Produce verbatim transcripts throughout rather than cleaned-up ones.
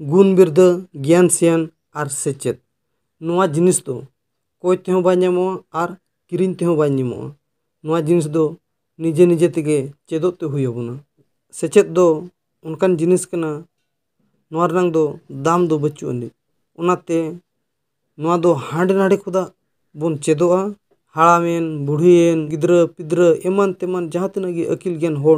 ᱜᱩᱱ ᱵᱤᱨᱫᱟᱹ, ᱜᱮᱭᱟᱱ ᱥᱮᱭᱟᱱ ᱟᱨ ᱥᱮᱪᱮᱫ, ᱱᱚᱣᱟ ᱡᱤᱱᱤᱥ ᱫᱚ ᱠᱚᱭ ᱛᱮᱦᱚᱸ ᱵᱟᱭ ᱧᱟᱢᱚᱜᱼᱟ ᱟᱨ ᱠᱤᱨᱤᱧ ᱛᱮᱦᱚᱸ ᱵᱟᱭ ᱧᱟᱢᱚᱜᱼᱟ᱾ ᱱᱚᱣᱟ ᱡᱤᱱᱤᱥ ᱫᱚ ᱱᱤᱡᱮ ᱱᱤᱡᱮ ᱛᱮᱜᱮ ᱪᱮᱫᱚᱜ ᱛᱮ ᱦᱩᱭ ᱟᱵᱚᱱᱟ᱾ ᱥᱮᱪᱮᱫ ᱫᱚ ᱚᱱᱠᱟᱱ ᱡᱤᱱᱤᱥ ᱠᱟᱱᱟ, ᱱᱚᱣᱟ ᱨᱮᱱᱟᱜ ᱫᱚ ᱫᱟᱢ ᱫᱚ ᱵᱟᱹᱪᱩᱜ ᱟᱹᱱᱤᱡ᱾ ᱚᱱᱟᱛᱮ ᱱᱚᱣᱟ ᱫᱚ ᱦᱟᱸᱰᱮ ᱱᱟᱰᱮ ᱠᱷᱚᱱᱟᱜ ᱵᱚᱱ ᱪᱮᱫᱚᱜᱼᱟ᱾ ᱦᱟᱲᱟᱢᱮᱱ, ᱵᱩᱲᱦᱤᱭᱮᱱ, ᱜᱤᱫᱽᱨᱟᱹ ᱯᱤᱫᱽᱨᱟᱹ, ᱮᱢᱟᱱ ᱛᱮᱢᱟᱱ ᱡᱟᱦᱟᱸ ᱛᱤᱱᱟᱹᱜ ᱜᱮ ᱟᱹᱠᱤᱞ ᱜᱮᱭᱟᱱ ᱦᱚᱲ,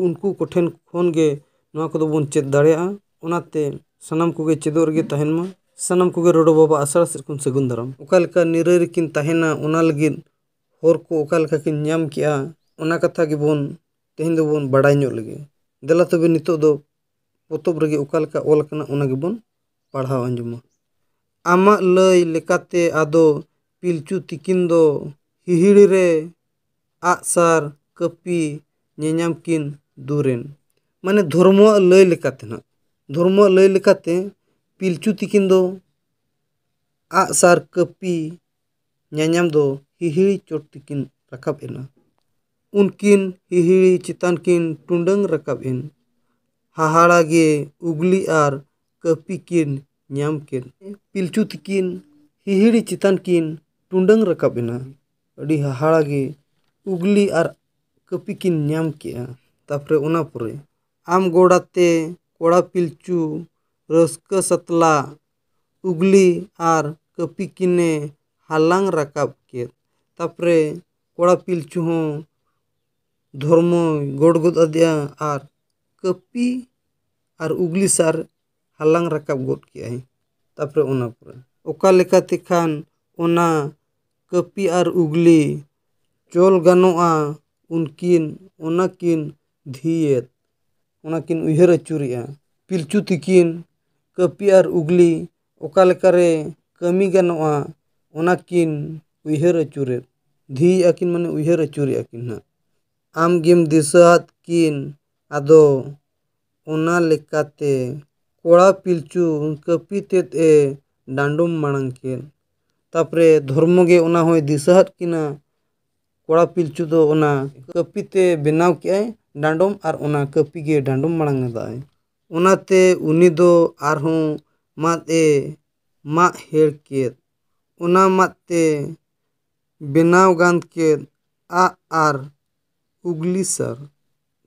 ᱩᱱᱠᱩ ᱠᱚᱴᱷᱮᱱ ᱠᱷᱚᱱ ᱜᱮ ᱱᱚᱣᱟ ᱠᱚᱫᱚ ᱵᱚᱱ ᱪᱮᱫ ᱫᱟᱲᱮᱭᱟᱜᱼᱟ᱾ ᱚᱱᱟᱛᱮ ᱥᱟᱱᱟᱢ ᱠᱚᱜᱮ ᱪᱮᱫᱚᱜ ᱨᱮᱜᱮ ᱛᱟᱦᱮᱱ ᱢᱟ᱾ ᱥᱟᱱᱟᱢ ᱠᱚᱜᱮ ᱨᱚᱰᱚ ᱵᱟᱵᱟ ᱟᱥᱲᱟ ᱥᱮᱫ ᱠᱷᱚᱱ ᱥᱟᱹᱜᱩᱱ ᱫᱟᱨᱟᱢ᱾ ᱚᱠᱟ ᱞᱮᱠᱟ ᱱᱤᱨᱟᱹᱭ ᱨᱮᱠᱤᱱ ᱛᱟᱦᱮᱱᱟ, ᱚᱱᱟ ᱞᱟᱹᱜᱤᱫ ᱦᱚᱨ ᱠᱚ ᱚᱠᱟ ᱞᱮᱠᱟ ᱠᱤᱱ ᱧᱟᱢ ᱠᱮᱜᱼᱟ, ᱚᱱᱟ ᱠᱟᱛᱷᱟ ᱜᱮᱵᱚᱱ ᱛᱮᱦᱮᱧ ᱫᱚᱵᱚᱱ ᱵᱟᱲᱟᱭ ᱧᱚᱜ ᱞᱮᱜᱮ᱾ ᱫᱮᱞᱟ ᱛᱚᱵᱮ ᱱᱤᱛᱚᱜ ᱫᱚ ᱯᱚᱛᱚᱵ ᱨᱮᱜᱮ ᱚᱠᱟ ᱞᱮᱠᱟ ᱚᱞ ᱟᱠᱟᱱᱟ, ᱚᱱᱟ ᱜᱮᱵᱚᱱ ᱯᱟᱲᱦᱟᱣ ᱟᱸᱡᱚᱢᱟ᱾ ᱟᱢᱟᱜ ᱞᱟᱹᱭ ᱞᱮᱠᱟᱛᱮ ᱟᱫᱚ ᱯᱤᱞᱪᱩ ᱛᱤᱠᱤᱱ ᱫᱚ ᱦᱤᱦᱤᱲᱤ ᱨᱮ ᱟᱜᱼᱥᱟᱨ, ᱠᱟᱹᱯᱤ ᱧᱮᱧᱟᱢ ᱠᱤᱱ ᱫᱩᱨᱮᱱ᱾ ᱢᱟᱱᱮ ᱫᱷᱚᱨᱢᱚᱣᱟᱜ ᱞᱟᱹᱭ ᱞᱮᱠᱟᱛᱮ ᱱᱟᱜ, ᱫᱷᱚᱨᱢᱚᱣᱟᱜ ᱞᱟᱹᱭ ᱞᱮᱠᱟᱛᱮ ᱯᱤᱞᱪᱩ ᱛᱤᱠᱤᱱ ᱫᱚ ᱟᱜᱼᱥᱟᱨ, ᱠᱟᱹᱯᱤ ᱧᱟᱧᱟᱢ ᱫᱚ ᱦᱤᱦᱤᱲᱤ ᱪᱚᱴ ᱛᱮᱠᱤᱱ ᱨᱟᱠᱟᱵ ᱮᱱᱟ᱾ ᱩᱱᱠᱤᱱ ᱦᱤᱦᱤᱲᱤ ᱪᱮᱛᱟᱱ ᱠᱤᱱ ᱴᱩᱰᱟᱹᱝ ᱨᱟᱠᱟᱵ ᱮᱱ᱾ ᱦᱟᱦᱟᱲᱟ ᱜᱮ ᱩᱜᱽᱞᱤ ᱟᱨ ᱠᱟᱹᱯᱤ ᱠᱤᱱ ᱧᱟᱢ ᱠᱮᱫ᱾ ᱯᱤᱞᱪᱩ ᱛᱤᱠᱤᱱ ᱦᱤᱦᱤᱲᱤ ᱪᱮᱛᱟᱱ ᱠᱤᱱ ᱴᱩᱰᱟᱹᱝ ᱨᱟᱠᱟᱵ ᱮᱱᱟ᱾ ᱟᱹᱰᱤ ᱦᱟᱦᱟᱲᱟ ᱜᱮ ᱩᱜᱽᱞᱤ ᱟᱨ ᱠᱟᱹᱯᱤ ᱠᱤᱱ ᱧᱟᱢ ᱠᱮᱜᱼᱟ᱾ ᱛᱟᱯᱚᱨᱮ ᱚᱱᱟ ᱯᱚᱨᱮ ᱟᱢ ᱜᱚᱲᱟᱛᱮ ᱠᱚᱲᱟ ᱯᱤᱞᱪᱩ ᱨᱟᱹᱥᱠᱟᱹ ᱥᱟᱛᱞᱟ ᱩᱜᱽᱞᱤ ᱟᱨ ᱠᱟᱹᱯᱤ ᱠᱤᱱᱮ ᱦᱟᱞᱟᱝ ᱨᱟᱠᱟᱵ ᱠᱮᱫ᱾ ᱛᱟᱯᱚᱨᱮ ᱠᱚᱲᱟ ᱯᱤᱞᱪᱩ ᱦᱚᱸ ᱫᱷᱚᱨᱢᱚᱭ ᱜᱚᱲ ᱜᱚᱫ ᱟᱫᱮᱭᱟ ᱟᱨ ᱠᱟᱹᱯᱤ ᱟᱨ ᱩᱜᱽᱞᱤ ᱥᱟᱨ ᱦᱟᱞᱟᱝ ᱨᱟᱠᱟᱵ ᱜᱚᱫ ᱠᱮᱜᱼᱟᱭ᱾ ᱛᱟᱯᱚᱨᱮ ᱚᱱᱟ ᱯᱚᱨᱮ ᱚᱠᱟ ᱞᱮᱠᱟᱛᱮ ᱠᱷᱟᱱ ᱚᱱᱟ ᱠᱟᱹᱯᱤ ᱟᱨ ᱩᱜᱽᱞᱤ ᱪᱚᱞ ᱜᱟᱱᱚᱜᱼᱟ, ᱩᱱᱠᱤᱱ ᱚᱱᱟ ᱠᱤᱱ ᱫᱷᱤᱭᱮᱫ, ᱚᱱᱟ ᱠᱤᱱ ᱩᱭᱦᱟᱹᱨ ᱟᱹᱪᱩᱨᱮᱜᱼᱟ᱾ ᱯᱤᱞᱪᱩ ᱛᱤᱠᱤᱱ ᱠᱟᱹᱯᱤ ᱟᱨ ᱩᱜᱽᱞᱤ ᱚᱠᱟ ᱞᱮᱠᱟᱨᱮ ᱠᱟᱹᱢᱤ ᱜᱟᱱᱚᱜᱼᱟ, ᱚᱱᱟ ᱠᱤᱱ ᱩᱭᱦᱟᱹᱨ ᱟᱹᱪᱩᱨᱮᱫ, ᱫᱷᱤᱭᱮᱜᱼᱟ ᱠᱤᱱ ᱢᱟᱱᱮ ᱩᱭᱦᱟᱹᱨ ᱟᱹᱪᱩᱨᱮᱜᱼᱟ ᱠᱤᱱ ᱱᱟᱜ᱾ ᱟᱢ ᱜᱮᱢ ᱫᱤᱥᱟᱹ ᱟᱫ ᱠᱤᱱ, ᱟᱫᱚ ᱚᱱᱟ ᱞᱮᱠᱟᱛᱮ ᱠᱚᱲᱟ ᱯᱤᱞᱪᱩ ᱠᱟᱹᱯᱤ ᱛᱮᱫ ᱮ ᱰᱟᱸᱰᱚᱢ ᱢᱟᱲᱟᱝ ᱠᱮᱫ᱾ ᱛᱟᱯᱚᱨᱮ ᱫᱷᱚᱨᱢᱚ ᱜᱮ ᱚᱱᱟ ᱦᱚᱸᱭ ᱫᱤᱥᱟᱹ ᱟᱫ ᱠᱤᱱᱟ᱾ ᱠᱚᱲᱟ ᱯᱤᱞᱪᱩ ᱫᱚ ᱚᱱᱟ ᱠᱟᱹᱯᱤ ᱛᱮ ᱵᱮᱱᱟᱣ ᱠᱮᱜᱼᱟᱭ ᱰᱟᱸᱰᱚᱢ, ᱟᱨ ᱚᱱᱟ ᱠᱟᱹᱯᱤ ᱜᱮ ᱰᱟᱸᱰᱚᱢ ᱢᱟᱲᱟᱝ ᱮᱫᱟᱭ᱾ ᱚᱱᱟᱛᱮ ᱩᱱᱤ ᱫᱚ ᱟᱨᱦᱚᱸ ᱢᱟᱫ ᱮ ᱢᱟᱜ ᱦᱮᱲ ᱠᱮᱫ᱾ ᱚᱱᱟ ᱢᱟᱫ ᱛᱮ ᱵᱮᱱᱟᱣ ᱜᱟᱱ ᱠᱮᱫ ᱟᱜ ᱟᱨ ᱩᱜᱽᱞᱤ ᱥᱟᱨ᱾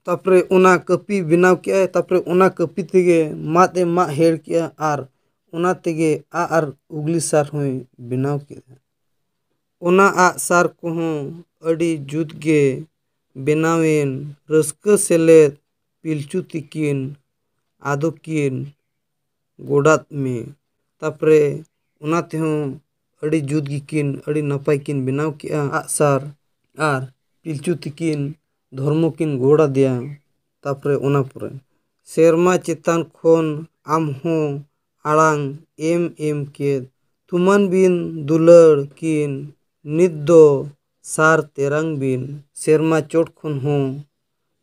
ᱛᱟᱯᱚᱨᱮ ᱚᱱᱟ ᱠᱟᱹᱯᱤ ᱵᱮᱱᱟᱣ ᱠᱮᱜᱼᱟᱭ᱾ ᱛᱟᱯᱚᱨᱮ ᱚᱱᱟ ᱠᱟᱹᱯᱤ ᱛᱮᱜᱮ ᱢᱟᱫ ᱮ ᱢᱟᱜ ᱦᱮᱲ ᱠᱮᱜᱼᱟ ᱟᱨ ᱚᱱᱟ ᱛᱮᱜᱮ ᱟᱜ ᱟᱨ ᱩᱜᱽᱞᱤ ᱥᱟᱨ ᱦᱚᱸᱭ ᱵᱮᱱᱟᱣ ᱠᱮᱜᱼᱟ᱾ ᱚᱱᱟ ᱟᱜ ᱥᱟᱨ ᱠᱚᱦᱚᱸ ᱟᱹᱰᱤ ᱡᱩᱛ ᱜᱮ ᱵᱮᱱᱟᱣᱮᱱ᱾ ᱨᱟᱹᱥᱠᱟᱹ ᱥᱮᱞᱮᱫ ᱯᱤᱞᱪᱩ ᱛᱤᱠᱤᱱ ᱟᱫᱚ ᱠᱤᱱ ᱜᱚᱰᱟᱫ ᱢᱮ᱾ ᱛᱟᱯᱚᱨᱮ ᱚᱱᱟ ᱛᱮᱦᱚᱸ ᱟᱹᱰᱤ ᱡᱩᱛ ᱜᱮᱠᱤᱱ, ᱟᱹᱰᱤ ᱱᱟᱯᱟᱭ ᱠᱤᱱ ᱵᱮᱱᱟᱣ ᱠᱮᱜᱼᱟ ᱟᱜ ᱥᱟᱨ᱾ ᱟᱨ ᱯᱤᱞᱪᱩ ᱛᱤᱠᱤᱱ ᱫᱷᱚᱨᱢᱚ ᱠᱤᱱ ᱜᱚᱲ ᱟᱫᱮᱭᱟ᱾ ᱛᱟᱯᱚᱨᱮ ᱚᱱᱟ ᱯᱚᱨᱮ ᱥᱮᱨᱢᱟ ᱪᱮᱛᱟᱱ ᱠᱷᱚᱱ ᱟᱢ ᱦᱚᱸ ᱟᱲᱟᱝ ᱮᱢ ᱮᱢ ᱠᱮᱫ᱾ ᱛᱷᱩᱢᱟᱱ ᱵᱤᱱ ᱫᱩᱞᱟᱹᱲ ᱠᱤᱱ ᱱᱤᱛ ᱫᱚ ᱥᱟᱨ ᱛᱮᱨᱟᱝ ᱵᱤᱱ᱾ ᱥᱮᱨᱢᱟ ᱪᱚᱴ ᱠᱷᱚᱱ ᱦᱚᱸ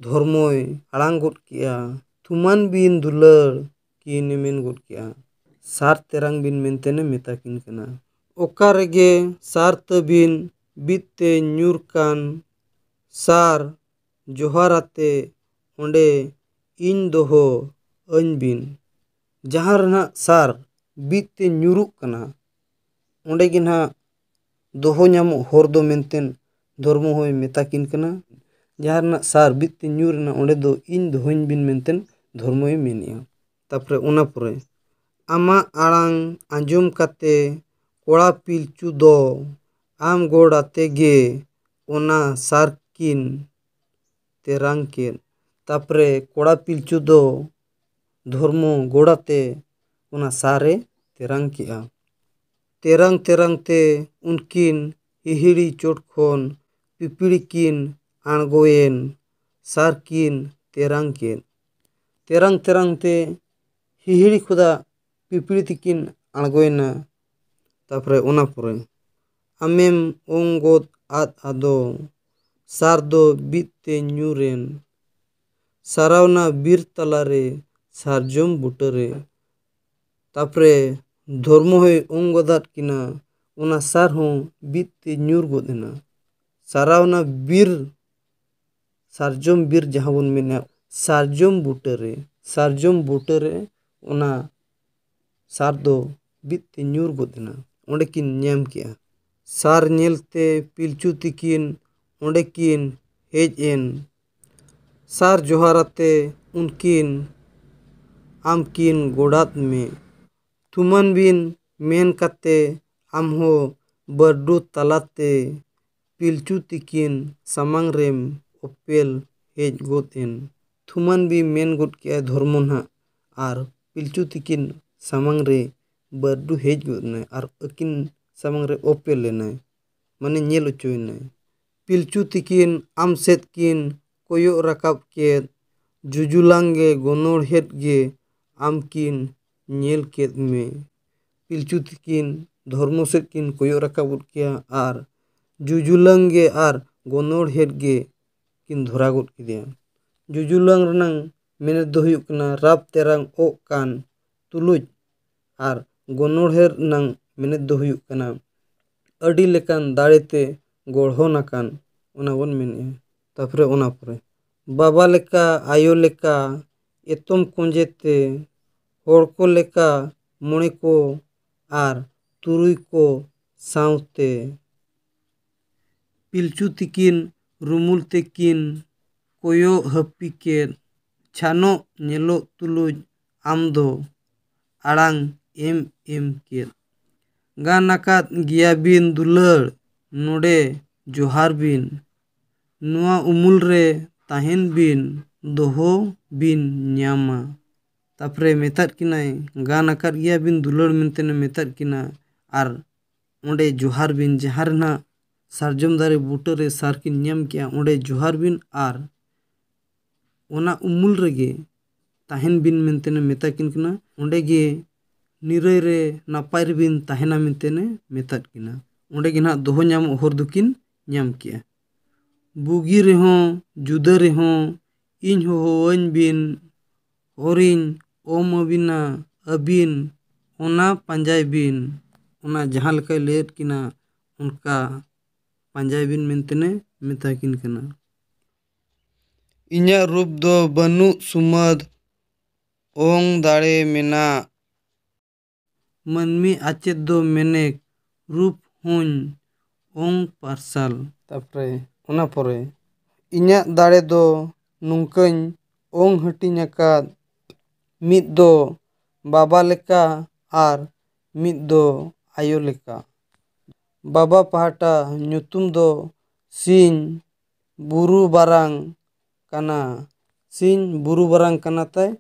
ᱫᱷᱚᱨᱢᱚᱭ ᱟᱲᱟᱝ ᱜᱚᱫ ᱠᱮᱜᱼᱟ᱾ ᱛᱷᱩᱢᱟᱱ ᱵᱤᱱ ᱫᱩᱞᱟᱹᱲ ᱠᱤᱱ ᱢᱮᱱ ᱜᱚᱫ ᱠᱮᱜᱼᱟ᱾ ᱥᱟᱨ ᱛᱮᱨᱟᱝ ᱵᱤᱱ ᱢᱮᱱᱛᱮ ᱢᱮᱛᱟ ᱠᱤᱱ ᱠᱟᱱᱟ᱾ ᱚᱠᱟ ᱨᱮᱜᱮ ᱥᱟᱨ ᱛᱟᱹᱵᱤᱱ ᱵᱤᱫ ᱛᱮ ᱧᱩᱨ ᱠᱟᱱ ᱥᱟᱨ ᱡᱚᱦᱟᱨ ᱟᱛᱮ ᱚᱸᱰᱮ ᱤᱧ ᱫᱚᱦᱚ ᱟᱹᱧ ᱵᱤᱱ᱾ ᱡᱟᱦᱟᱸ ᱨᱮᱱᱟᱜ ᱥᱟᱨ ᱵᱤᱫ ᱛᱮ ᱧᱩᱨᱩᱜ ᱠᱟᱱᱟ, ᱚᱸᱰᱮ ᱜᱮ ᱱᱟᱦᱟᱜ ᱫᱚᱦᱚ ᱧᱟᱢᱚᱜ ᱦᱚᱨ ᱫᱚ ᱢᱮᱱᱛᱮ ᱫᱷᱚᱨᱢᱚ ᱦᱚᱸᱭ ᱢᱮᱛᱟ ᱠᱤᱱ ᱠᱟᱱᱟ᱾ ᱡᱟᱦᱟᱸ ᱨᱮᱱᱟᱜ ᱥᱟᱨ ᱵᱤᱫ ᱛᱮ ᱧᱩᱨ ᱮᱱᱟ, ᱚᱸᱰᱮ ᱫᱚ ᱤᱧ ᱫᱚᱦᱚᱧ ᱵᱤᱱ ᱢᱮᱱᱛᱮ ᱫᱷᱚᱨᱢᱚᱭ ᱢᱮᱱᱮᱜᱼᱟ᱾ ᱛᱟᱯᱚᱨᱮ ᱚᱱᱟ ᱯᱚᱨᱮ ᱟᱢᱟᱜ ᱟᱲᱟᱝ ᱟᱸᱡᱚᱢ ᱠᱟᱛᱮ ᱠᱚᱲᱟ ᱯᱤᱞᱪᱩ ᱫᱚ ᱟᱢ ᱜᱚᱲ ᱟᱛᱮ ᱜᱮ ᱚᱱᱟ ᱥᱟᱨ ᱠᱤᱱ ᱛᱮᱨᱟᱝ ᱠᱮᱫ᱾ ᱛᱟᱯᱚᱨᱮ ᱠᱚᱲᱟ ᱯᱤᱞᱪᱩ ᱫᱚ ᱫᱷᱚᱨᱢᱚ ᱜᱚᱲ ᱟᱛᱮ ᱚᱱᱟ ᱥᱟᱨᱮ ᱛᱮᱨᱟᱝ ᱠᱮᱜᱼᱟ᱾ ᱛᱮᱨᱟᱝ ᱛᱮᱨᱟᱝ ᱛᱮ ᱩᱱᱠᱤᱱ ᱦᱤᱦᱤᱲᱤ ᱪᱚᱴ ᱠᱷᱚᱱ ᱯᱤᱯᱤᱲᱤ ᱠᱤᱱ ᱟᱬᱜᱚᱭᱮᱱ᱾ ᱥᱟᱨ ᱠᱤᱱ ᱛᱮᱨᱟᱝ ᱠᱮᱫ᱾ ᱛᱮᱨᱟᱝ ᱛᱮᱨᱟᱝ ᱛᱮ ᱦᱤᱦᱤᱲᱤ ᱠᱷᱚᱱᱟᱜ ᱯᱤᱯᱤᱲᱤ ᱛᱤᱠᱤᱱ ᱟᱬᱜᱚᱭᱮᱱᱟ᱾ ᱛᱟᱯᱚᱨᱮ ᱚᱱᱟ ᱯᱚᱨᱮ ᱟᱢᱮᱢ ᱚᱝ ᱜᱚᱫ ᱟᱫ ᱟᱫᱚ ᱥᱟᱨ ᱫᱚ ᱵᱤᱫ ᱛᱮ ᱧᱩᱨᱮᱱ᱾ ᱥᱟᱨᱟᱣᱱᱟ ᱵᱤᱨ ᱛᱟᱞᱟᱨᱮ ᱥᱟᱨᱡᱚᱢ ᱵᱩᱴᱟᱹᱨᱮ᱾ ᱛᱟᱯᱚᱨᱮ ᱫᱷᱚᱨᱢᱚ ᱦᱚᱸᱭ ᱚᱝ ᱜᱚᱫᱟᱫ ᱠᱤᱱᱟ᱾ ᱚᱱᱟ ᱥᱟᱨ ᱦᱚᱸ ᱵᱤᱫ ᱛᱮ ᱧᱩᱨ ᱜᱚᱫ ᱮᱱᱟ᱾ ᱥᱟᱨᱟᱣᱱᱟ ᱵᱤᱨ, ᱥᱟᱨᱡᱚᱢ ᱵᱤᱨ ᱡᱟᱦᱟᱸ ᱵᱚᱱ ᱢᱮᱱᱟ, ᱥᱟᱨᱡᱚᱢ ᱵᱩᱴᱟᱹᱨᱮ᱾ ᱥᱟᱨᱡᱚᱢ ᱵᱩᱴᱟᱹᱨᱮ ᱚᱱᱟ ᱥᱟᱨ ᱫᱚ ᱵᱤᱫ ᱛᱮ ᱧᱩᱨ ᱜᱚᱫ ᱮᱱᱟ᱾ ᱚᱸᱰᱮ ᱠᱤᱱ ᱧᱟᱢ ᱠᱮᱜᱼᱟ᱾ ᱥᱟᱨ ᱧᱮᱞᱛᱮ ᱯᱤᱞᱪᱩ ᱛᱤᱠᱤᱱ ᱚᱸᱰᱮ ᱠᱤᱱ ᱦᱮᱡ ᱮᱱ᱾ ᱥᱟᱨ ᱡᱚᱦᱟᱨ ᱟᱛᱮ ᱩᱱᱠᱤᱱ ᱟᱢ ᱠᱤᱱ ᱜᱚᱰᱟᱫ ᱢᱮ᱾ ᱛᱷᱩᱢᱟᱱ ᱵᱤᱱ ᱢᱮᱱ ᱠᱟᱛᱮ ᱟᱢᱦᱚᱸ ᱵᱟᱹᱨᱰᱩ ᱛᱟᱞᱟᱛᱮ ᱯᱤᱞᱪᱩ ᱛᱤᱠᱤᱱ ᱥᱟᱢᱟᱝ ᱨᱮᱢ ᱚᱯᱮᱞ ᱦᱮᱡ ᱜᱚᱫ ᱮᱱ᱾ ᱛᱷᱩᱢᱟᱱ ᱵᱤᱱ ᱢᱮᱱ ᱜᱚᱫ ᱠᱮᱜᱼᱟᱭ ᱫᱷᱚᱨᱢᱚ ᱱᱟᱦᱟᱜ, ᱟᱨ ᱯᱤᱞᱪᱩ ᱛᱤᱠᱤᱱ ᱥᱟᱢᱟᱝ ᱨᱮ ᱵᱟᱹᱨᱰᱩ ᱦᱮᱡ ᱜᱚᱫ ᱮᱱᱟᱭ ᱟᱨ ᱟᱹᱠᱤᱱ ᱥᱟᱢᱟᱝ ᱨᱮ ᱚᱯᱮᱞ ᱮᱱᱟᱭ, ᱢᱟᱱᱮ ᱧᱮᱞ ᱦᱚᱪᱚᱭᱮᱱᱟᱭ᱾ ᱯᱤᱞᱪᱩ ᱛᱤᱠᱤᱱ ᱟᱢ ᱥᱮᱫ ᱠᱤᱱ ᱠᱚᱭᱚᱜ ᱨᱟᱠᱟᱵ ᱠᱮᱫ, ᱡᱩᱡᱩᱞᱟᱝ ᱜᱮ ᱜᱚᱱᱚᱲᱦᱮᱫ ᱜᱮ ᱟᱢ ᱠᱤᱱ ᱧᱮᱞ ᱠᱮᱫ ᱢᱮ᱾ ᱯᱤᱞᱪᱩ ᱛᱤᱠᱤᱱ ᱫᱷᱚᱨᱢᱚ ᱥᱮᱫ ᱠᱤᱱ ᱠᱚᱭᱚᱜ ᱨᱟᱠᱟᱵ ᱜᱚᱫ ᱠᱮᱭᱟ ᱟᱨ ᱡᱩᱡᱩᱞᱟᱝ ᱜᱮ ᱟᱨ ᱜᱚᱱᱚᱲᱦᱮᱫ ᱜᱮ ᱠᱤᱱ ᱫᱷᱚᱨᱟ ᱜᱚᱫ ᱠᱮᱫᱮᱭᱟ᱾ ᱡᱩᱡᱩᱞᱟᱝ ᱨᱮᱱᱟᱝ ᱢᱮᱱᱮᱛ ᱫᱚ ᱦᱩᱭᱩᱜ ᱠᱟᱱᱟ ᱨᱟᱯ ᱛᱮᱨᱟᱝ ᱚᱜ ᱠᱟᱱ ᱛᱩᱞᱩᱡ, ᱟᱨ ᱜᱚᱱᱚᱲᱦᱮᱫ ᱨᱮᱱᱟᱝ ᱢᱮᱱᱮᱛ ᱫᱚ ᱦᱩᱭᱩᱜ ᱠᱟᱱᱟ ᱟᱹᱰᱤ ᱞᱮᱠᱟᱱ ᱫᱟᱲᱮᱛᱮ ᱜᱚᱲᱦᱚᱱ ᱟᱠᱟᱱ, ᱚᱱᱟ ᱵᱚᱱ ᱢᱮᱱᱮᱜᱼᱟ᱾ ᱛᱟᱯᱚᱨᱮ ᱚᱱᱟ ᱯᱚᱨᱮ ᱵᱟᱵᱟ ᱞᱮᱠᱟ, ᱟᱭᱳ ᱞᱮᱠᱟ, ᱮᱛᱚᱢ ᱠᱚᱸᱡᱮᱛᱮ, ᱦᱚᱲ ᱠᱚ ᱞᱮᱠᱟ, ᱢᱚᱬᱮ ᱠᱚ ᱟᱨ ᱛᱩᱨᱩᱭ ᱠᱚ ᱥᱟᱶᱛᱮ᱾ ᱯᱤᱞᱪᱩ ᱛᱤᱠᱤᱱ ᱨᱩᱢᱩᱞ ᱛᱮᱠᱤᱱ ᱠᱚᱭᱚᱜ ᱦᱟᱹᱯᱤ ᱠᱮᱫ, ᱪᱷᱟᱱᱚᱜ ᱧᱮᱞᱚᱜ ᱛᱩᱞᱩᱡ ᱟᱢ ᱫᱚ ᱟᱲᱟᱝ ᱮᱢ ᱮᱢ ᱠᱮᱫ᱾ ᱜᱟᱱ ᱟᱠᱟᱫ ᱜᱮᱭᱟ ᱵᱤᱱ ᱫᱩᱞᱟᱹᱲ, ᱱᱚᱰᱮ ᱡᱚᱦᱟᱨ ᱵᱤᱱ᱾ ᱱᱚᱣᱟ ᱩᱢᱩᱞ ᱨᱮ ᱛᱟᱦᱮᱱ ᱵᱤᱱ, ᱫᱚᱦᱚ ᱵᱤᱱ ᱧᱟᱢᱟ᱾ ᱛᱟᱯᱚᱨᱮ ᱢᱮᱛᱟᱫ ᱠᱤᱱᱟᱭ, ᱜᱟᱱ ᱟᱠᱟᱫ ᱜᱮᱭᱟ ᱵᱤᱱ ᱫᱩᱞᱟᱹᱲ ᱢᱮᱱᱛᱮ ᱢᱮᱛᱟᱫ ᱠᱤᱱᱟ, ᱟᱨ ᱚᱸᱰᱮ ᱡᱚᱦᱟᱨ ᱵᱤᱱ, ᱡᱟᱦᱟᱸ ᱨᱮ ᱱᱟᱜ ᱥᱟᱨᱡᱚᱢ ᱫᱟᱨᱮ ᱵᱩᱴᱟᱹ ᱨᱮ ᱥᱟᱨ ᱠᱤᱱ ᱧᱟᱢ ᱠᱮᱜᱼᱟ, ᱚᱸᱰᱮ ᱡᱚᱦᱟᱨ ᱵᱤᱱ ᱟᱨ ᱚᱱᱟ ᱩᱢᱩᱞ ᱨᱮᱜᱮ ᱛᱟᱦᱮᱱ ᱵᱤᱱ ᱢᱮᱱᱛᱮ ᱢᱮᱛᱟ ᱠᱤᱱ ᱠᱟᱱᱟ᱾ ᱚᱸᱰᱮ ᱜᱮ ᱱᱤᱨᱟᱹᱭ ᱨᱮ ᱱᱟᱯᱟᱭ ᱨᱮᱵᱤᱱ ᱛᱟᱦᱮᱱᱟ ᱢᱮᱱᱛᱮ ᱢᱮᱛᱟᱫ ᱠᱤᱱᱟ᱾ ᱚᱸᱰᱮ ᱜᱮ ᱱᱟᱜ ᱫᱚᱦᱚ ᱧᱟᱢᱚᱜ ᱦᱚᱨ ᱫᱚᱠᱤᱱ ᱧᱟᱢ ᱠᱮᱜᱼᱟ᱾ ᱵᱩᱜᱤ ᱨᱮᱦᱚᱸ ᱡᱩᱫᱟᱹ ᱨᱮᱦᱚᱸ ᱤᱧ ᱦᱚᱦᱚᱣᱟᱹᱧ ᱵᱤᱱ, ᱦᱚᱨᱤᱧ ᱚᱢ ᱟᱹᱵᱤᱱᱟ ᱟᱹᱵᱤᱱ, ᱚᱱᱟ ᱯᱟᱸᱡᱟᱭ ᱵᱤᱱ᱾ ᱚᱱᱟ ᱡᱟᱦᱟᱸ ᱞᱮᱠᱟᱭ ᱞᱟᱹᱭᱟᱫ ᱠᱤᱱᱟ, ᱚᱱᱠᱟ ᱯᱟᱸᱡᱟᱭ ᱵᱤᱱ ᱢᱮᱱᱛᱮ ᱢᱮᱛᱟ ᱠᱤᱱ ᱠᱟᱱᱟ᱾ ᱤᱧᱟᱹᱜ ᱨᱩᱯ ᱫᱚ ᱵᱟᱹᱱᱩᱜ ᱥᱩᱢᱟᱹᱫ, ᱚᱝ ᱫᱟᱲᱮ ᱢᱮᱱᱟᱜ᱾ ᱢᱟᱹᱱᱢᱤ ᱟᱪᱮᱫ ᱫᱚ ᱢᱮᱱᱮᱠ, ᱨᱩᱯ ᱦᱚᱧ ᱚᱝ ᱯᱟᱨᱥᱟᱞ᱾ ᱛᱟᱨᱯᱚᱨᱮ ᱚᱱᱟ ᱯᱚᱨᱮ ᱤᱧᱟᱹᱜ ᱫᱟᱲᱮ ᱫᱚ ᱱᱚᱝᱠᱟᱧ ᱚᱝ ᱦᱟᱹᱴᱤᱧ ᱟᱠᱟᱫ, ᱢᱤᱫ ᱫᱚ ᱵᱟᱵᱟ ᱞᱮᱠᱟ ᱟᱨ ᱢᱤᱫ ᱫᱚ ᱟᱭᱳ ᱞᱮᱠᱟ᱾ ᱵᱟᱵᱟ ᱯᱟᱦᱴᱟ ᱧᱩᱛᱩᱢ ᱫᱚ ᱥᱤᱧ ᱵᱩᱨᱩ ᱵᱟᱨᱟᱝ ᱠᱟᱱᱟ, ᱥᱤᱧ ᱵᱩᱨᱩ ᱵᱟᱨᱟᱝ ᱠᱟᱱᱟ ᱛᱟᱭ,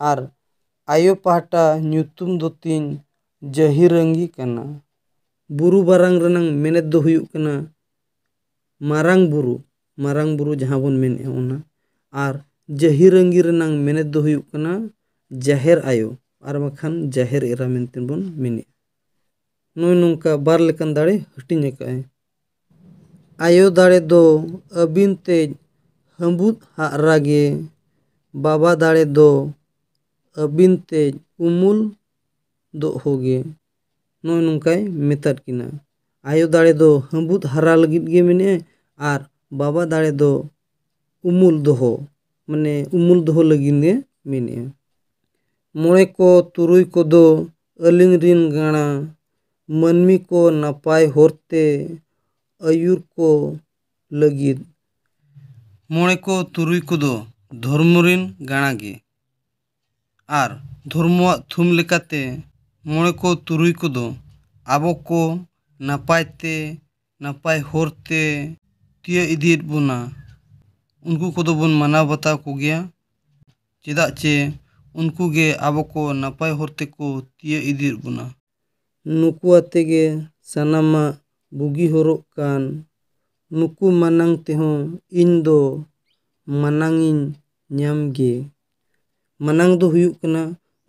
ᱟᱨ ᱟᱭᱳ ᱯᱟᱦᱴᱟ ᱧᱩᱛᱩᱢ ᱫᱚ ᱛᱤᱧ ᱡᱟᱹᱦᱤᱨᱟᱹᱝᱜᱤ ᱠᱟᱱᱟ᱾ ᱵᱩᱨᱩ ᱵᱟᱨᱟᱝ ᱨᱮᱱᱟᱝ ᱢᱮᱱᱮᱛ ᱫᱚ ᱦᱩᱭᱩᱜ ᱠᱟᱱᱟ ᱢᱟᱨᱟᱝ ᱵᱩᱨᱩ, ᱢᱟᱨᱟᱝ ᱵᱩᱨᱩ ᱡᱟᱦᱟᱸ ᱵᱚᱱ ᱢᱮᱱᱮᱫᱼᱟ ᱚᱱᱟ᱾ ᱟᱨ ᱡᱟᱹᱦᱤᱨᱟᱹᱝᱜᱤ ᱨᱮᱱᱟᱝ ᱢᱮᱱᱮᱛ ᱫᱚ ᱦᱩᱭᱩᱜ ᱠᱟᱱᱟ ᱡᱟᱦᱮᱨ ᱟᱭᱳ, ᱟᱨ ᱵᱟᱠᱷᱟᱱ ᱡᱟᱦᱮᱨ ᱮᱨᱟ ᱢᱮᱱᱛᱮ ᱵᱚᱱ ᱢᱮᱱᱮᱫᱼᱟ᱾ ᱱᱚᱜᱼᱚᱭ ᱱᱚᱝᱠᱟ ᱵᱟᱨ ᱞᱮᱠᱟᱱ ᱫᱟᱲᱮ ᱦᱟᱹᱴᱤᱧ ᱟᱠᱟᱫᱼᱟᱭ᱾ ᱟᱭᱳ ᱫᱟᱲᱮ ᱫᱚ ᱟᱹᱵᱤᱱ ᱛᱮᱡ ᱦᱟᱹᱵᱩᱫ ᱦᱟᱜᱨᱟ ᱜᱮ, ᱵᱟᱵᱟ ᱫᱟᱲᱮ ᱫᱚ ᱟᱹᱵᱤᱱ ᱛᱮᱡ ᱩᱢᱩᱞ ᱫᱚᱦᱚ ᱜᱮ᱾ ᱱᱚᱜᱼᱚᱭ ᱱᱚᱝᱠᱟᱭ ᱢᱮᱛᱟᱫ ᱠᱤᱱᱟ᱾ ᱟᱭᱳ ᱫᱟᱲᱮ ᱫᱚ ᱦᱟᱹᱵᱩᱫ ᱦᱟᱨᱟ ᱞᱟᱹᱜᱤᱫ ᱜᱮ ᱢᱮᱱᱮᱜᱼᱟᱭ, ᱟᱨ ᱵᱟᱵᱟ ᱫᱟᱲᱮ ᱫᱚ ᱩᱢᱩᱞ ᱫᱚᱦᱚ, ᱢᱟᱱᱮ ᱩᱢᱩᱞ ᱫᱚᱦᱚ ᱞᱟᱹᱜᱤᱫ ᱜᱮ ᱢᱮᱱᱮᱜᱼᱟ᱾ ᱢᱚᱬᱮ ᱠᱚ ᱛᱩᱨᱩᱭ ᱠᱚᱫᱚ ᱟᱹᱞᱤᱧ ᱨᱤᱱ ᱜᱟᱬᱟ, ᱢᱟᱹᱱᱢᱤ ᱠᱚ ᱱᱟᱯᱟᱭ ᱦᱚᱨᱛᱮ ᱟᱹᱭᱩᱨ ᱠᱚ ᱞᱟᱹᱜᱤᱫ᱾ ᱢᱚᱬᱮ ᱠᱚ ᱛᱩᱨᱩᱭ ᱠᱚᱫᱚ ᱫᱷᱚᱨᱢᱚ ᱨᱤᱱ ᱜᱟᱬᱟ ᱜᱮ᱾ ᱟᱨ ᱫᱷᱚᱨᱢᱚᱣᱟᱜ ᱛᱷᱩᱢ ᱞᱮᱠᱟᱛᱮ ᱢᱚᱬᱮ ᱠᱚ ᱛᱩᱨᱩᱭ ᱠᱚᱫᱚ ᱟᱵᱚ ᱠᱚ ᱱᱟᱯᱟᱭ ᱛᱮ, ᱱᱟᱯᱟᱭ ᱦᱚᱨ ᱛᱮ ᱛᱤᱭᱟᱹᱜ ᱤᱫᱤᱭᱮᱫ ᱵᱚᱱᱟ᱾ ᱩᱱᱠᱩ ᱠᱚᱫᱚ ᱵᱚᱱ ᱢᱟᱱᱟᱣ ᱵᱟᱛᱟᱣ ᱠᱚᱜᱮᱭᱟ, ᱪᱮᱫᱟᱜ ᱪᱮ ᱩᱱᱠᱩ ᱜᱮ ᱟᱵᱚ ᱠᱚ ᱱᱟᱯᱟᱭ ᱦᱚᱨ ᱛᱮᱠᱚ ᱛᱤᱭᱟᱹᱜ ᱤᱫᱤᱭᱮᱫ ᱵᱚᱱᱟ᱾ ᱱᱩᱠᱩ ᱟᱛᱮ ᱜᱮ ᱥᱟᱱᱟᱢᱟᱜ ᱵᱩᱜᱤ ᱦᱚᱨᱚᱜ ᱠᱟᱱ, ᱱᱩᱠᱩ ᱢᱟᱱᱟᱝ ᱛᱮᱦᱚᱸ ᱤᱧ ᱫᱚ ᱢᱟᱱᱟᱝ ᱤᱧ ᱧᱟᱢ ᱜᱮ᱾ ᱢᱟᱱᱟᱝ ᱫᱚ ᱦᱩᱭᱩᱜ ᱠᱟᱱᱟ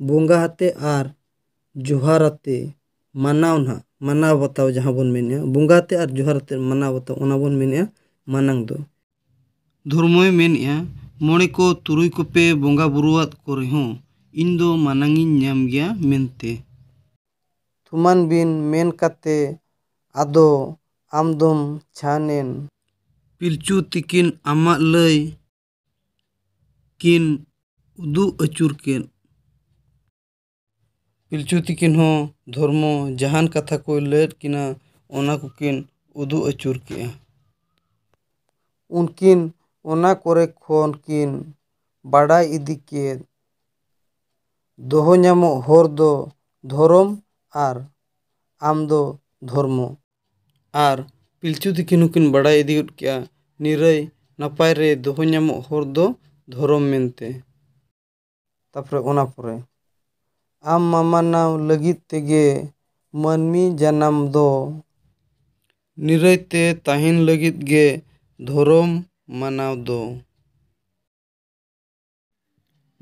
ᱵᱚᱸᱜᱟ ᱟᱛᱮ ᱟᱨ ᱡᱚᱦᱟᱨ ᱟᱛᱮ ᱢᱟᱱᱟᱣ ᱱᱟᱦᱟᱜ, ᱢᱟᱱᱟᱣ ᱵᱟᱛᱟᱣ ᱡᱟᱦᱟᱸ ᱵᱚᱱ ᱢᱮᱱᱮᱜᱼᱟ, ᱵᱚᱸᱜᱟ ᱟᱛᱮ ᱟᱨ ᱡᱚᱦᱟᱨ ᱟᱛᱮ ᱢᱟᱱᱟᱣ ᱵᱟᱛᱟᱣ, ᱚᱱᱟ ᱵᱚᱱ ᱢᱮᱱᱮᱜᱼᱟ ᱢᱟᱱᱟᱝ ᱫᱚ᱾ ᱫᱷᱚᱨᱢᱚᱭ ᱢᱮᱱᱮᱜᱼᱟ, ᱢᱚᱬᱮ ᱠᱚ ᱛᱩᱨᱩᱭ ᱠᱚᱯᱮ ᱵᱚᱸᱜᱟ ᱵᱩᱨᱩᱣᱟᱫ ᱠᱚ ᱨᱮᱦᱚᱸ ᱤᱧ ᱫᱚ ᱢᱟᱱᱟᱝ ᱤᱧ ᱧᱟᱢ ᱜᱮᱭᱟ ᱢᱮᱱᱛᱮ᱾ ᱛᱷᱩᱢᱟᱱ ᱵᱤᱱ ᱢᱮᱱ ᱠᱟᱛᱮ ᱟᱫᱚ ᱟᱢ ᱫᱚᱢ ᱪᱷᱟᱱᱮᱱ᱾ ᱯᱤᱞᱪᱩ ᱛᱤᱠᱤᱱ ᱟᱢᱟᱜ ᱞᱟᱹᱭ ᱠᱤᱱ ᱩᱫᱩᱜ ᱟᱹᱪᱩᱨ ᱠᱮᱫ᱾ ᱯᱤᱞᱪᱩ ᱛᱤᱠᱤᱱ ᱦᱚᱸ ᱫᱷᱚᱨᱢᱚ ᱡᱟᱦᱟᱱ ᱠᱟᱛᱷᱟ ᱠᱚᱭ ᱞᱟᱹᱭᱟᱫ ᱠᱤᱱᱟ, ᱚᱱᱟ ᱠᱚᱠᱤᱱ ᱩᱫᱩᱜ ᱟᱹᱪᱩᱨ ᱠᱮᱜᱼᱟ᱾ ᱩᱱᱠᱤᱱ ᱚᱱᱟ ᱠᱚᱨᱮ ᱠᱷᱚᱱ ᱠᱤᱱ ᱵᱟᱰᱟᱭ ᱤᱫᱤ ᱠᱮᱫ, ᱫᱚᱦᱚ ᱧᱟᱢᱚᱜ ᱦᱚᱨ ᱫᱚ ᱫᱷᱚᱨᱚᱢ ᱟᱨ ᱟᱢ ᱫᱚ ᱫᱷᱚᱨᱢᱚ᱾ ᱟᱨ ᱯᱤᱞᱪᱩ ᱛᱤᱠᱤᱱ ᱦᱚᱸᱠᱤᱱ ᱵᱟᱰᱟᱭ ᱤᱫᱤ ᱜᱚᱫ ᱠᱮᱜᱼᱟ, ᱱᱤᱨᱟᱹᱭ ᱱᱟᱯᱟᱭ ᱨᱮ ᱫᱚᱦᱚ ᱧᱟᱢᱚᱜ ᱦᱚᱨ ᱫᱚ ᱫᱷᱚᱨᱚᱢ ᱢᱮᱱᱛᱮ᱾ ᱛᱟᱨᱯᱚᱨᱮ ᱚᱱᱟ ᱯᱚᱨᱮ, ᱟᱢ ᱢᱟᱢᱟᱱᱟᱣ ᱞᱟᱹᱜᱤᱫ ᱛᱮᱜᱮ ᱢᱟᱹᱱᱢᱤ ᱡᱟᱱᱟᱢ ᱫᱚ᱾ ᱱᱤᱨᱟᱹᱭ ᱛᱮ ᱛᱟᱦᱮᱱ ᱞᱟᱹᱜᱤᱫ ᱜᱮ ᱫᱷᱚᱨᱚᱢ ᱢᱟᱱᱟᱣ ᱫᱚ᱾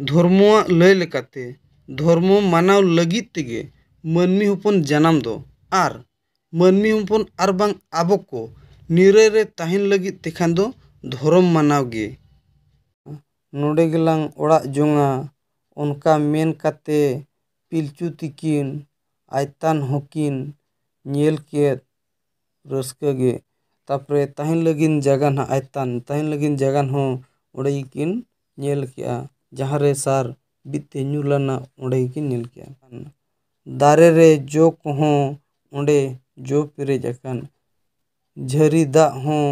ᱫᱷᱚᱨᱢᱚᱣᱟᱜ ᱞᱟᱹᱭ ᱞᱮᱠᱟᱛᱮ, ᱫᱷᱚᱨᱢᱚ ᱢᱟᱱᱟᱣ ᱞᱟᱹᱜᱤᱫ ᱛᱮᱜᱮ ᱢᱟᱹᱱᱢᱤ ᱦᱚᱯᱚᱱ ᱡᱟᱱᱟᱢ ᱫᱚ᱾ ᱟᱨ ᱢᱟᱹᱱᱢᱤ ᱦᱚᱯᱚᱱ ᱟᱨ ᱵᱟᱝ ᱟᱵᱚ ᱠᱚ ᱱᱤᱨᱟᱹᱭ ᱨᱮ ᱛᱟᱦᱮᱱ ᱞᱟᱹᱜᱤᱫ ᱛᱮᱠᱷᱟᱱ ᱫᱚ ᱫᱷᱚᱨᱚᱢ ᱢᱟᱱᱟᱣ ᱜᱮ᱾ ᱱᱚᱰᱮ ᱜᱮᱞᱟᱝ ᱚᱲᱟᱜ ᱡᱚᱝᱟ, ᱚᱱᱠᱟ ᱢᱮᱱ ᱠᱟᱛᱮ ᱯᱤᱞᱪᱩ ᱛᱤᱠᱤᱱ ᱟᱭᱛᱟᱱ ᱦᱚᱸᱠᱤᱱ ᱧᱮᱞ ᱠᱮᱫ ᱨᱟᱹᱥᱠᱟᱹ ᱜᱮ᱾ ᱛᱟᱨᱯᱚᱨᱮ ᱛᱟᱦᱮᱱ ᱞᱟᱹᱜᱤᱫ ᱡᱟᱭᱜᱟ ᱱᱟᱦᱟᱜ ᱟᱭᱛᱟᱱ, ᱛᱟᱦᱮᱱ ᱞᱟᱹᱜᱤᱫ ᱡᱟᱭᱜᱟ ᱦᱚᱸ ᱚᱸᱰᱮ ᱜᱮᱠᱤᱱ ᱧᱮᱞ ᱠᱮᱜᱼᱟ, ᱡᱟᱦᱟᱸ ᱨᱮ ᱥᱟᱨ ᱵᱤᱫ ᱛᱮ ᱧᱩᱨ ᱞᱮᱱᱟ, ᱚᱸᱰᱮ ᱜᱮᱠᱤᱱ ᱧᱮᱞ ᱠᱮᱜᱼᱟ᱾ ᱫᱟᱨᱮ ᱨᱮ ᱡᱚ ᱠᱚᱦᱚᱸ ᱚᱸᱰᱮ ᱡᱚ ᱯᱮᱨᱮᱡ ᱟᱠᱟᱱ, ᱡᱷᱟᱹᱨᱤ ᱫᱟᱜ ᱦᱚᱸ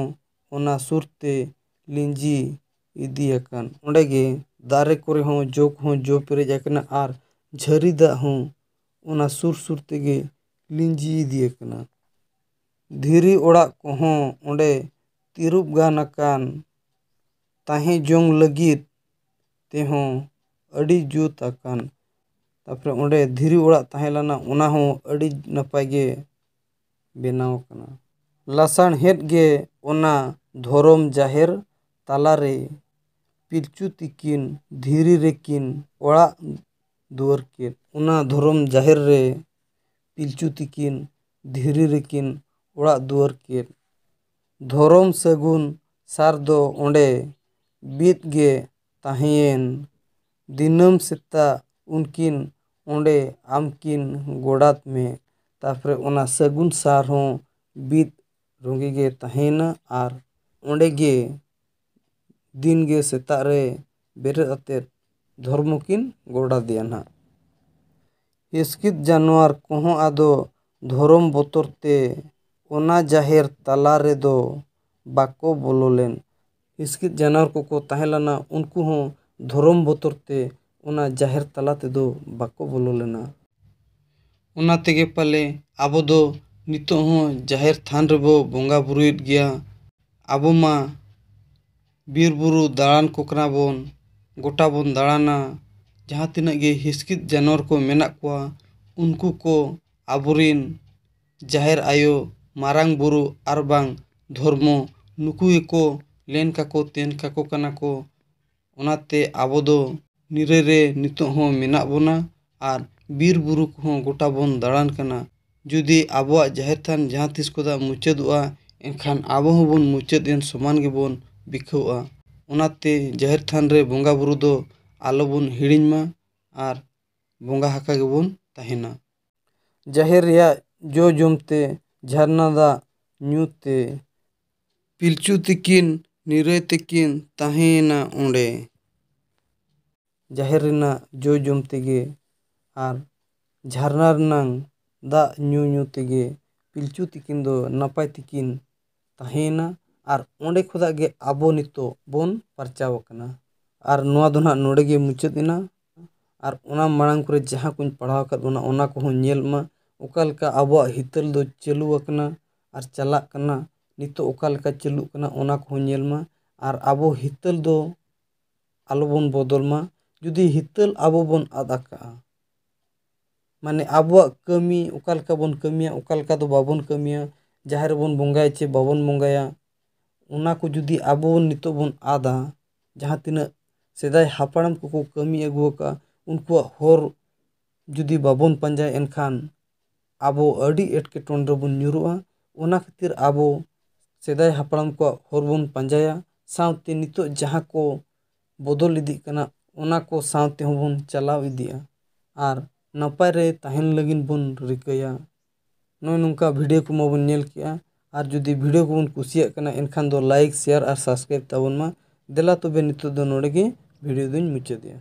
ᱚᱱᱟ ᱥᱩᱨ ᱛᱮ ᱞᱤᱸᱡᱤ ᱤᱫᱤ ᱟᱠᱟᱱ᱾ ᱚᱸᱰᱮ ᱜᱮ ᱫᱟᱨᱮ ᱠᱚᱨᱮ ᱦᱚᱸ ᱡᱚ ᱠᱚᱦᱚᱸ ᱡᱚ ᱯᱮᱨᱮᱡ ᱟᱠᱟᱱᱟ ᱟᱨ ᱡᱷᱟᱹᱨᱤ ᱫᱟᱜ ᱦᱚᱸ ᱚᱱᱟ ᱥᱩᱨ ᱥᱩᱨ ᱛᱮᱜᱮ ᱞᱤᱸᱡᱤ ᱤᱫᱤ ᱟᱠᱟᱱᱟ᱾ ᱫᱷᱤᱨᱤ ᱚᱲᱟᱜ ᱠᱚᱦᱚᱸ ᱚᱸᱰᱮ ᱛᱤᱨᱩᱯ ᱜᱟᱱ ᱟᱠᱟᱱ, ᱛᱟᱦᱮᱸ ᱡᱚᱝ ᱞᱟᱹᱜᱤᱫ ᱛᱮᱦᱚᱸ ᱟᱹᱰᱤ ᱡᱩᱛ ᱟᱠᱟᱱ᱾ ᱛᱟᱨᱯᱚᱨᱮ ᱚᱸᱰᱮ ᱫᱷᱤᱨᱤ ᱚᱲᱟᱜ ᱛᱟᱦᱮᱸ ᱞᱮᱱᱟ, ᱚᱱᱟ ᱦᱚᱸ ᱟᱹᱰᱤ ᱱᱟᱯᱟᱭ ᱜᱮ ᱵᱮᱱᱟᱣ ᱟᱠᱟᱱᱟ᱾ ᱞᱟᱥᱟᱬᱦᱮᱫ ᱜᱮ ᱚᱱᱟ ᱫᱷᱚᱨᱚᱢ ᱡᱟᱦᱮᱨ ᱛᱟᱞᱟᱨᱮ ᱯᱤᱞᱪᱩ ᱛᱤᱠᱤᱱ ᱫᱷᱤᱨᱤ ᱨᱮᱠᱤᱱ ᱚᱲᱟᱜ ᱫᱩᱣᱟᱹᱨ ᱠᱮᱫ᱾ ᱚᱱᱟ ᱫᱷᱚᱨᱚᱢ ᱡᱟᱦᱮᱨ ᱨᱮ ᱯᱤᱞᱪᱩ ᱛᱤᱠᱤᱱ ᱫᱷᱤᱨᱤ ᱨᱮᱠᱤᱱ ᱚᱲᱟᱜ ᱫᱩᱣᱟᱹᱨ ᱠᱮᱫ᱾ ᱫᱷᱚᱨᱚᱢ ᱥᱟᱹᱜᱩᱱ ᱥᱟᱨ ᱫᱚ ᱚᱸᱰᱮ ᱵᱤᱫ ᱜᱮ ᱛᱟᱦᱮᱸᱭᱮᱱ᱾ ᱫᱤᱱᱟᱹᱢ ᱥᱮᱛᱟᱜ ᱩᱱᱠᱤᱱ ᱚᱸᱰᱮ ᱟᱢᱠᱤᱱ ᱜᱚᱰᱟᱛ ᱢᱮ᱾ ᱛᱟᱨᱯᱚᱨᱮ ᱚᱱᱟ ᱥᱟᱹᱜᱩᱱ ᱥᱟᱨ ᱦᱚᱸ ᱵᱤᱫ ᱨᱚᱸᱜᱮ ᱜᱮ ᱛᱟᱦᱮᱸᱭᱮᱱᱟ ᱟᱨ ᱚᱸᱰᱮ ᱜᱮ ᱫᱤᱱ ᱜᱮ ᱥᱮᱛᱟᱜ ᱨᱮ ᱵᱮᱨᱮᱫ ᱟᱛᱮᱫ ᱫᱷᱚᱨᱢᱚ ᱠᱤᱱ ᱜᱚᱰᱟᱫᱮᱭᱟ ᱱᱟᱦᱟᱜ᱾ ᱦᱤᱥᱠᱤᱛ ᱡᱟᱱᱣᱟᱨ ᱠᱚᱦᱚᱸ ᱟᱫᱚ ᱫᱷᱚᱨᱚᱢ ᱵᱚᱛᱚᱨ ᱛᱮ ᱚᱱᱟ ᱡᱟᱦᱮᱨ ᱛᱟᱞᱟ ᱨᱮᱫᱚ ᱵᱟᱠᱚ ᱵᱚᱞᱚ ᱞᱮᱱ᱾ ᱦᱤᱥᱠᱤᱛ ᱡᱟᱱᱣᱟᱨ ᱠᱚᱠᱚ ᱛᱟᱦᱮᱸ ᱞᱮᱱᱟ, ᱩᱱᱠᱩ ᱦᱚᱸ ᱫᱷᱚᱨᱚᱢ ᱵᱚᱛᱚᱨ ᱛᱮ ᱚᱱᱟ ᱡᱟᱦᱮᱨ ᱛᱟᱞᱟ ᱛᱮᱫᱚ ᱵᱟᱠᱚ ᱵᱚᱞᱚ ᱞᱮᱱᱟ᱾ ᱚᱱᱟ ᱛᱮᱜᱮ ᱯᱟᱞᱮ ᱟᱵᱚ ᱫᱚ ᱱᱤᱛᱚᱜ ᱦᱚᱸ ᱡᱟᱦᱮᱨ ᱛᱷᱟᱱ ᱨᱮᱵᱚ ᱵᱚᱸᱜᱟ ᱵᱩᱨᱩᱭᱮᱫ ᱜᱮᱭᱟ᱾ ᱟᱵᱚ ᱢᱟ ᱵᱤᱨ ᱵᱩᱨᱩ ᱫᱟᱬᱟᱱ ᱠᱚ ᱠᱟᱱᱟ ᱵᱚᱱ, ᱜᱚᱴᱟ ᱵᱚᱱ ᱫᱟᱬᱟᱱᱟ᱾ ᱡᱟᱦᱟᱸ ᱛᱤᱱᱟᱹᱜ ᱜᱮ ᱦᱤᱥᱠᱤᱛ ᱡᱟᱱᱣᱟᱨ ᱠᱚ ᱢᱮᱱᱟᱜ ᱠᱚᱣᱟ, ᱩᱱᱠᱩ ᱠᱚ ᱟᱵᱚᱨᱤᱱ ᱡᱟᱦᱮᱨ ᱟᱭᱳ, ᱢᱟᱨᱟᱝ ᱵᱩᱨᱩ ᱟᱨ ᱵᱟᱝ ᱫᱷᱚᱨᱢᱚ, ᱱᱩᱠᱩ ᱜᱮᱠᱚ ᱞᱮᱱ ᱠᱟᱠᱚ ᱛᱮᱱ ᱠᱟᱠᱚ ᱠᱟᱱᱟ ᱠᱚ᱾ ᱚᱱᱟᱛᱮ ᱟᱵᱚ ᱫᱚ ᱱᱤᱨᱟᱹᱭ ᱨᱮ ᱱᱤᱛᱚᱜ ᱦᱚᱸ ᱢᱮᱱᱟᱜ ᱵᱚᱱᱟ ᱟᱨ ᱵᱤᱨ ᱵᱩᱨᱩ ᱠᱚᱦᱚᱸ ᱜᱚᱴᱟ ᱵᱚᱱ ᱫᱟᱬᱟᱱ ᱠᱟᱱᱟ᱾ ᱡᱩᱫᱤ ᱟᱵᱚᱣᱟᱜ ᱡᱟᱦᱮᱨ ᱛᱷᱟᱱ ᱡᱟᱦᱟᱸ ᱛᱤᱥ ᱠᱚᱫᱟ ᱢᱩᱪᱟᱹᱫᱚᱜᱼᱟ, ᱮᱱᱠᱷᱟᱱ ᱟᱵᱚ ᱦᱚᱸᱵᱚᱱ ᱢᱩᱪᱟᱹᱫ ᱮᱱ ᱥᱚᱢᱟᱱ ᱜᱮᱵᱚᱱ ᱵᱤᱠᱷᱟᱹᱣᱟ᱾ ᱚᱱᱟᱛᱮ ᱡᱟᱦᱮᱨ ᱛᱷᱟᱱ ᱨᱮ ᱵᱚᱸᱜᱟ ᱵᱩᱨᱩ ᱫᱚ ᱟᱞᱚᱵᱚᱱ ᱦᱤᱲᱤᱧ ᱢᱟ ᱟᱨ ᱵᱚᱸᱜᱟ ᱦᱟᱠᱟ ᱜᱮᱵᱚᱱ ᱛᱟᱦᱮᱱᱟ᱾ ᱡᱟᱦᱮᱨ ᱨᱮᱭᱟᱜ ᱡᱚ ᱡᱚᱢ ᱛᱮ, ᱡᱷᱟᱨᱱᱟ ᱫᱟᱜ ᱧᱩ ᱛᱮ ᱯᱤᱞᱪᱩ ᱛᱤᱠᱤᱱ ᱱᱤᱨᱟᱹᱭ ᱛᱮᱠᱤᱱ ᱛᱟᱦᱮᱸᱭᱮᱱᱟ ᱚᱸᱰᱮ᱾ ᱡᱟᱦᱮᱨ ᱨᱮᱱᱟᱜ ᱡᱚ ᱡᱚᱢ ᱛᱮᱜᱮ ᱟᱨ ᱡᱷᱟᱨᱱᱟ ᱨᱮᱱᱟᱝ ᱫᱟᱜ ᱧᱩ ᱧᱩ ᱛᱮᱜᱮ ᱯᱤᱞᱪᱩ ᱛᱤᱠᱤᱱ ᱫᱚ ᱱᱟᱯᱟᱭ ᱛᱮᱠᱤᱱ ᱛᱟᱦᱮᱸᱭᱮᱱᱟ᱾ ᱟᱨ ᱚᱸᱰᱮ ᱠᱷᱚᱱᱟᱜ ᱜᱮ ᱟᱵᱚ ᱱᱤᱛᱚᱜ ᱵᱚᱱ ᱯᱟᱨᱪᱟᱣ ᱟᱠᱟᱱᱟ᱾ ᱟᱨ ᱱᱚᱣᱟ ᱫᱚ ᱱᱟᱦᱟᱜ ᱱᱚᱰᱮ ᱜᱮ ᱢᱩᱪᱟᱹᱫ ᱮᱱᱟ᱾ ᱟᱨ ᱚᱱᱟ ᱢᱟᱲᱟᱝ ᱠᱚᱨᱮ ᱡᱟᱦᱟᱸ ᱠᱚᱧ ᱯᱟᱲᱦᱟᱣ ᱟᱠᱟᱫ ᱵᱚᱱᱟ, ᱚᱱᱟ ᱠᱚᱦᱚᱸ ᱧᱮᱞ ᱢᱟ᱾ ᱚᱠᱟ ᱞᱮᱠᱟ ᱟᱵᱚᱣᱟᱜ ᱦᱤᱛᱟᱹᱞ ᱫᱚ ᱪᱟᱹᱞᱩ ᱟᱠᱟᱱᱟ ᱟᱨ ᱪᱟᱞᱟᱜ ᱠᱟᱱᱟ, ᱱᱤᱛᱚᱜ ᱚᱠᱟ ᱞᱮᱠᱟ ᱪᱟᱹᱞᱩᱜ ᱠᱟᱱᱟ, ᱚᱱᱟ ᱠᱚᱦᱚᱸ ᱧᱮᱞ ᱢᱟ᱾ ᱟᱨ ᱟᱵᱚ ᱦᱤᱛᱟᱹᱞ ᱫᱚ ᱟᱞᱚᱵᱚᱱ ᱵᱚᱫᱚᱞ ᱢᱟ᱾ ᱡᱩᱫᱤ ᱦᱤᱛᱟᱹᱞ ᱟᱵᱚ ᱵᱚᱱ ᱟᱫ ᱟᱠᱟᱜᱼᱟ, ᱢᱟᱱᱮ ᱟᱵᱚᱣᱟᱜ ᱠᱟᱹᱢᱤ ᱚᱠᱟ ᱞᱮᱠᱟ ᱵᱚᱱ ᱠᱟᱹᱢᱤᱭᱟ, ᱚᱠᱟ ᱞᱮᱠᱟ ᱫᱚ ᱵᱟᱵᱚᱱ ᱠᱟᱹᱢᱤᱭᱟ, ᱡᱟᱦᱮᱨ ᱨᱮᱵᱚᱱ ᱵᱚᱸᱜᱟᱭᱟ ᱪᱮ ᱵᱟᱵᱚᱱ ᱵᱚᱸᱜᱟᱭᱟ, ᱚᱱᱟ ᱠᱚ ᱡᱩᱫᱤ ᱟᱵᱚ ᱵᱚᱱ ᱱᱤᱛᱚᱜ ᱵᱚᱱ ᱟᱫᱟ, ᱡᱟᱦᱟᱸ ᱛᱤᱱᱟᱹᱜ ᱥᱮᱫᱟᱭ ᱦᱟᱯᱲᱟᱢ ᱠᱚᱠᱚ ᱠᱟᱹᱢᱤ ᱟᱹᱜᱩ ᱟᱠᱟᱫᱼᱟ, ᱩᱱᱠᱩᱣᱟᱜ ᱦᱚᱨ ᱡᱩᱫᱤ ᱵᱟᱵᱚᱱ ᱯᱟᱸᱡᱟᱭᱟ, ᱮᱱᱠᱷᱟᱱ ᱟᱵᱚ ᱟᱹᱰᱤ ᱮᱴᱠᱮᱴᱚᱬᱮ ᱨᱮᱵᱚᱱ ᱧᱩᱨᱩᱜᱼᱟ᱾ ᱚᱱᱟ ᱠᱷᱟᱹᱛᱤᱨ ᱟᱵᱚ ᱥᱮᱫᱟᱭ ᱦᱟᱯᱲᱟᱢ ᱠᱚᱣᱟᱜ ᱦᱚᱨ ᱵᱚᱱ ᱯᱟᱸᱡᱟᱭᱟ, ᱥᱟᱶᱛᱮ ᱱᱤᱛᱚᱜ ᱡᱟᱦᱟᱸ ᱠᱚ ᱵᱚᱫᱚᱞ ᱤᱫᱤᱜ ᱠᱟᱱᱟ, ᱚᱱᱟ ᱠᱚ ᱥᱟᱶ ᱛᱮᱦᱚᱸ ᱵᱚᱱ ᱪᱟᱞᱟᱣ ᱤᱫᱤᱜᱼᱟ ᱟᱨ ᱱᱟᱯᱟᱭ ᱨᱮ ᱛᱟᱦᱮᱱ ᱞᱟᱹᱜᱤᱫ ᱵᱚᱱ ᱨᱤᱠᱟᱹᱭᱟ᱾ ᱱᱚᱜᱼᱚᱭ ᱱᱚᱝᱠᱟ ᱵᱷᱤᱰᱤᱭᱳ ᱠᱚᱢᱟ ᱵᱚᱱ ᱧᱮᱞ ᱠᱮᱜᱼᱟ, ᱟᱨ ᱡᱩᱫᱤ ᱵᱷᱤᱰᱤᱭᱳ ᱠᱚᱵᱚᱱ ᱠᱩᱥᱤᱭᱟᱜ ᱠᱟᱱᱟ, ᱮᱱᱠᱷᱟᱱ ᱫᱚ ᱞᱟᱭᱤᱠ, ᱥᱮᱭᱟᱨ ᱟᱨ ᱥᱟᱵᱥᱠᱨᱟᱭᱤᱵ ᱛᱟᱵᱚᱱ ᱢᱟ᱾ ᱫᱮᱞᱟ ᱛᱚᱵᱮ ᱱᱤᱛᱚᱜ ᱫᱚ ᱱᱚᱰᱮ ᱜᱮ ᱵᱷᱤᱰᱤᱭᱳ ᱫᱚᱧ ᱢᱩᱪᱟᱹᱫᱮᱜᱼᱟ᱾